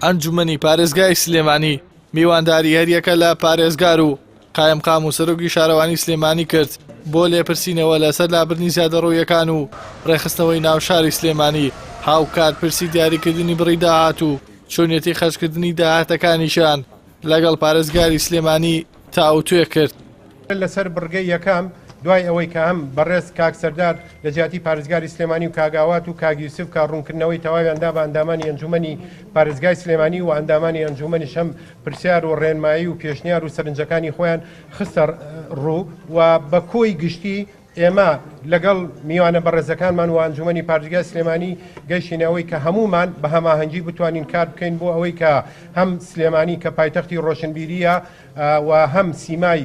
ئەنجومەنی پارێزگای سلێمانی میوانداری هەریەکە لە پارێزگار و قایمقام و سەرۆکی شارەوانی سلێمانی کرد بۆ لێپرسینەوە لەسەر لابردنی زیادەڕۆییەکان و ڕێکخستنەوەی ناو شاری سلێمانی، هاوکات پرسی دیاریکردنی بڕی داهات و چۆنیەتی خەرجکردنی داهاتەکانیشیان لەگەڵ پارێزگاری سلێمانی تاوتوێ کرد. لەسەر بڕگەی یەکەم، دوای ئەوەی کە هەم بەڕێز کاک سەردار لە جیاتی پارێزگاری سلێمانی و کاک ئاوات و کاک یوسف کە ڕوونکردنەوەی تەواویان دا بە ئەندامانی ئەنجوومەنی پارێزگای سلێمانی و ئەندامانی ئەنجوومەنیش هەم پرسیار و ڕێنمایی و پێشنیار و سەرنجەکانی خۆیان خستە ڕوو و بە کۆی گشتی ئێمە لەگەڵ میوانە بەڕێزەکانمان و ئەنجوومەنی پارێزگای سلێمانی گەیشتینە ئەوەی کە هەموومان بە هەماهەنگی بتوانین کار بکەین بۆ ئەوەی کە هەم سلێمانی کە پایتەختی ڕۆشنبیرییە و هەم سیمای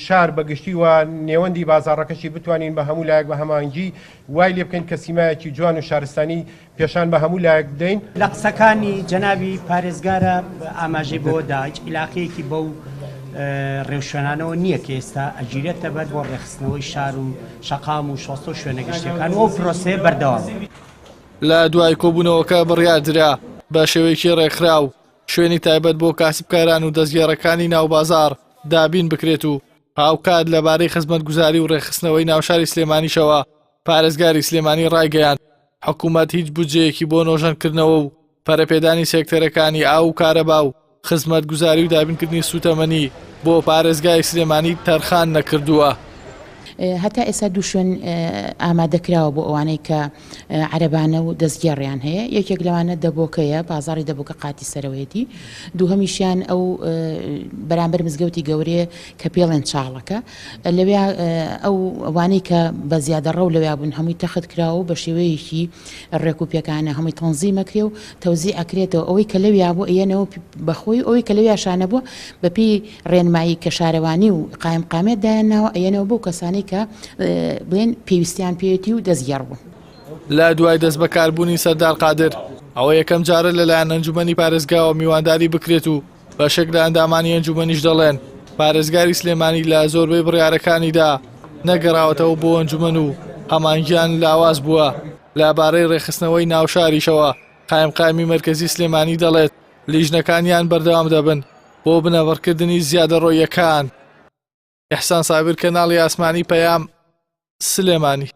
شار بە گشتی و نێوەندی بازاڕەکەشی بتوانین بە هەموو لایەک بە هەماهەنگی وای لێ بکەین کە سیمایەکی جوان و شارستانی پێشان بە هەموو لایەک بدەین. لە قسەکانی جەنابی پارێزگارا ئاماژەی بەوە دا، هیچ عیلاقەیەکی بەو ڕێوشوێنانەوە نییە کە ئێستا ئەگیرێتە بەر بۆ ڕێکخستنەوەی شار و شەقام و شۆستە و شوێنە گشتییەکان و ئەو پرۆسەیە بەردەوامە. لە دوای کۆبوونەوەکە بڕیاردرا بە شێوەیەکی ڕێکخراو شوێنی تایبەت بۆ کاسبکاران و دەستگێڕەکانی ناوبازاڕ دابین بکرێت و هاوکات لەبارەی خزمەتگوزاری و ڕێکخستنەوەی ناوشاری سلێمانیشەوە پارێزگاری سلێمانی ڕایگەیاند، حکومەت هیچ بودجەیەکی بۆ نۆژەنکردنەوە و پەرەپێدانی سێکتەرەکانی ئاو و کارەبا و خزمەتگوزاری و دابینکردنی سووتەمەنی بۆ پارێزگای سلێمانی تەرخان نەکردووە. هەتا ئێستا دوو شوێن ئامادەکراوە بۆ ئەوانەی کە عەرەبانە و دەستگێڕیان هەیە، یەکێک لەوانە دەبۆکەیە، بازاڕی دەبۆکە قاتی سەرەوەیەتی، دووهەمیشیان ئەو بەرامبەر مزگەوتی گەورەیە کە پێڵێن چاڵەکە، لەویا ئەو وانەی کە بە زیادەڕەو لەویا بوون هەمووی تەخت کراوە و بە شێوەیەکی ڕێک و پێکانە هەمووی تەنزیم ئەکرێ و تەوزیع ئەکرێتەوە، ئەوەی کە لەویا بوو ئەیەنەوە بە خۆی و ئەوەی کە لەویاشا نەبووە بە پێی ڕێنمایی کە شارەوانی و قایمقامیەت دایانناوە ئەیەنەوە بەو کەسانەی کە بڵێن پێویستیان پێیەتی و دەستگێڕ بوون. لە دوای دەستبەکاربوونی سەردار قادر، ئەوە یەکەم جارە لەلایەن ئەنجومەنی پارێزگاوە میوانداری بکرێت و بەشێک لە ئەندامانی ئەنجومەنیش دەڵێن، پارێزگاری سلێمانی لە زۆربەی بڕیارەکانیدا نەگەڕاوەتەوە بۆ ئەنجومەن و هەماهەنگیان لاواز بووە. لە بارەی ڕێکخستنەوەی ناوشاریشەوە، قایمقامی مەرکەزی سلێمانی دەڵێت، لیژنەکانیان بەردەوام دەبن بۆ بنەبڕکردنی زیادەڕۆییەکان. ئیحسان سابیر، کەناڵی ئاسمانی پەیام، سلێمانی.